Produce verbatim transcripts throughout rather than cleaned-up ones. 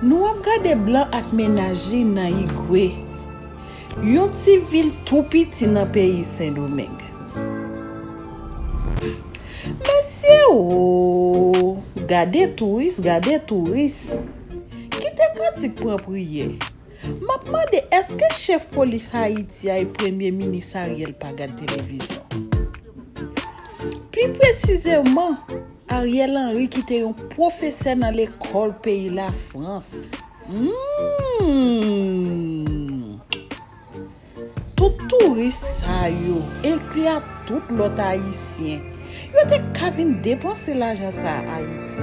Nou ap gade blan ak mennaj li nan Igwe, yon ti vil tou piti nan peyi Sendomeng. Mesye o, gade touris, gade touris. Kite kantik pran priyè. M ap mande, èske chèf polis Ayiti a e premye minis Ariel pa gad televizyon? Pi presizeman, Ariel Henry ki te yon pwofesè nan lekòl peyi Lafrans. Hmm. Tout touris sa yo, enkli a tout lòt Ayisyen, yo te ka vin depanse lajan sa a Ayiti.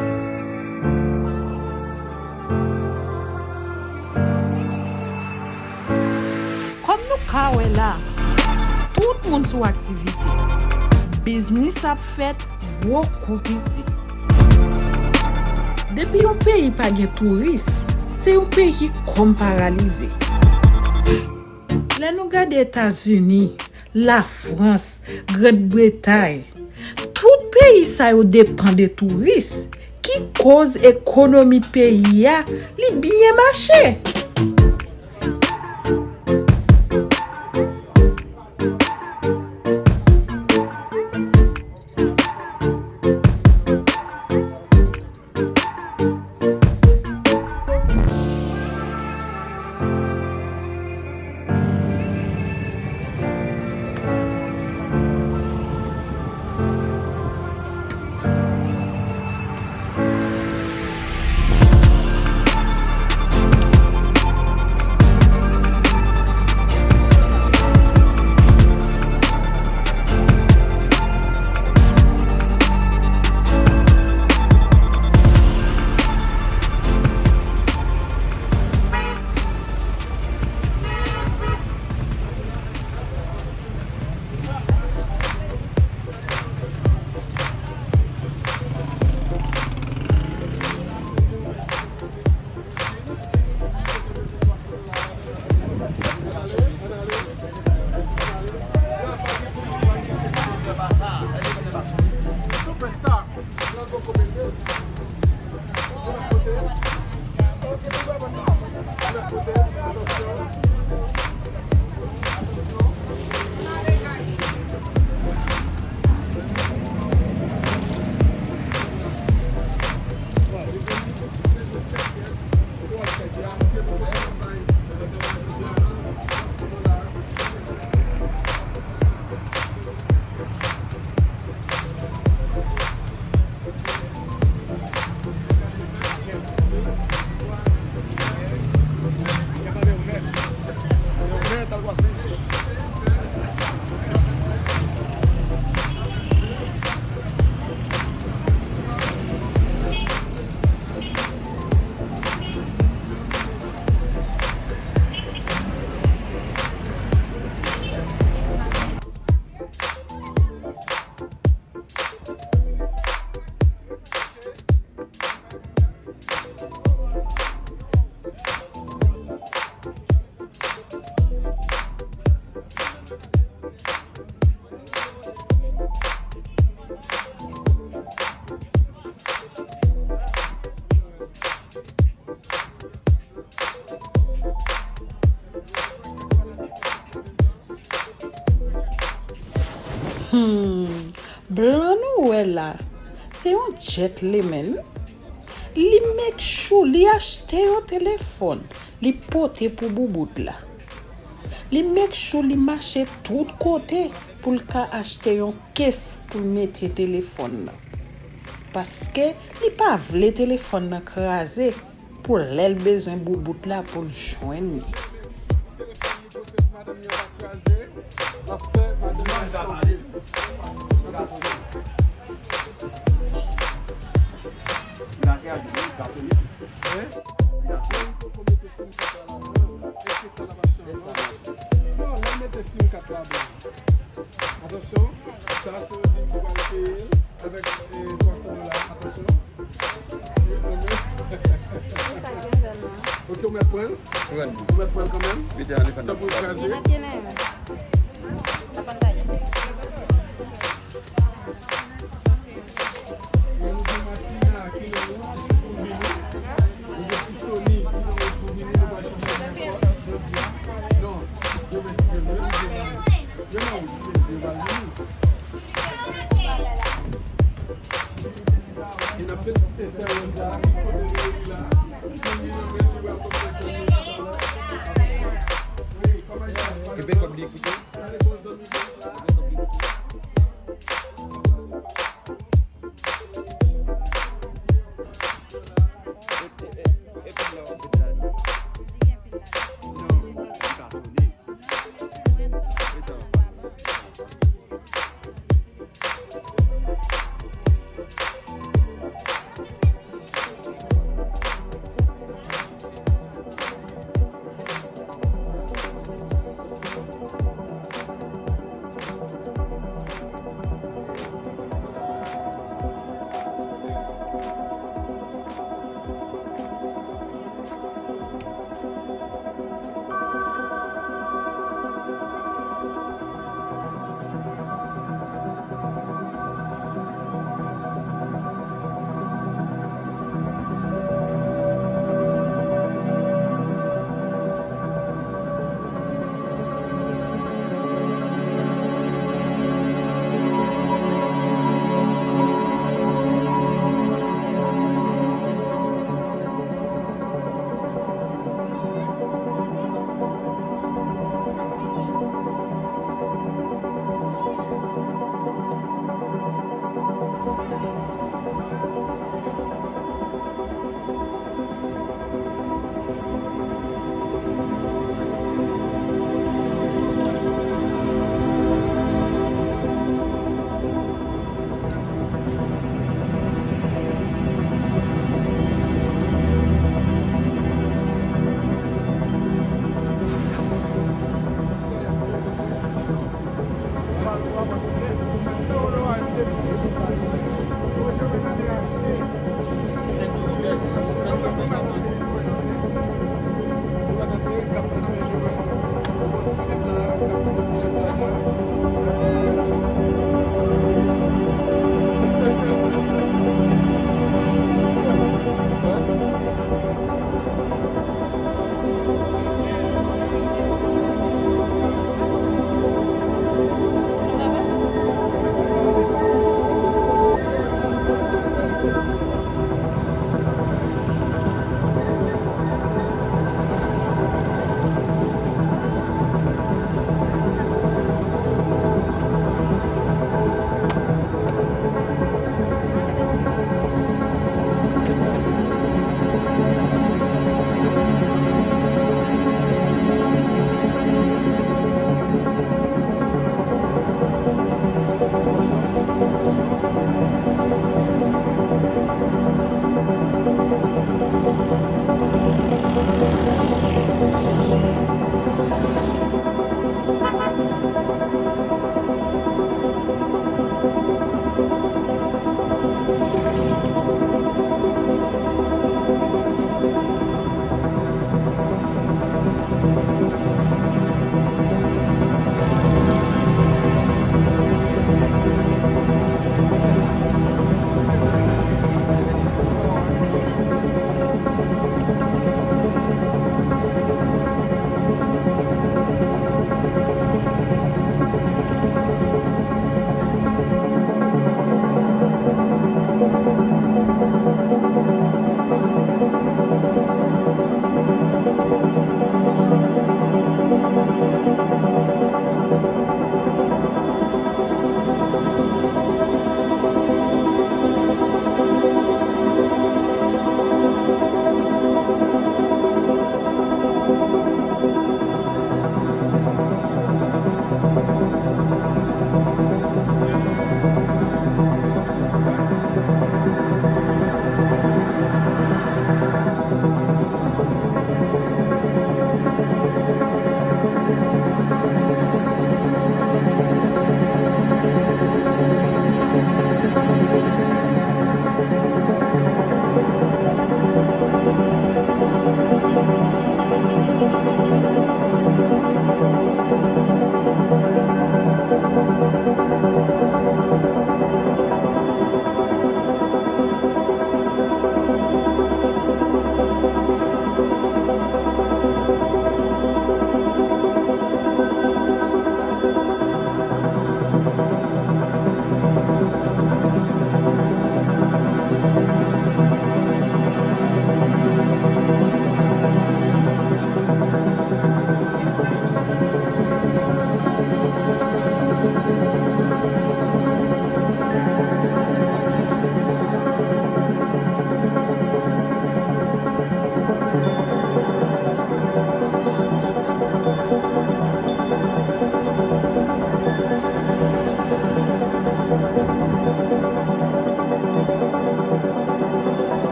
Kòm nou ka wè la, tout moun sou aktivite. Biznis ap fèt, gwo kou piti. Depi yon peyi pa gen touris, se yon peyi ki kòm paralize. Lè nou gade Etazini, Lafrans, Grann Bretay, tout peyi sa yo depann de touris, ki koz ekonomi peyi a, li byen mache. Hmm, blan nou wè la, se yon gentleman. Li make sure li achte yon telefòn, li pote pou boubout la. Li make sure li mache tout kote pou l ka achte yon case pou l mete telefòn nan. Paske li pa vle telefòn nan kraze pou lè l bezwen boubout la pou l jwenn li. Hein? Mwen poko mete sim kat la ladan. Èske sa la pa chanj? Non, lè m mete sim kat ladan. Atansyon, sa se yon moun ki pral peye l avèk, eh, twa san dola. Atansyon. Ok, ou mèt pran l? Pran l. Ou mèt pran l kanmenm? Mete an defann. Tanpri kraze. Gen nan pye nan yo. Sa pa n pa gen. Men nou gen Matina ki nan Kenbe kòb li, ekoute.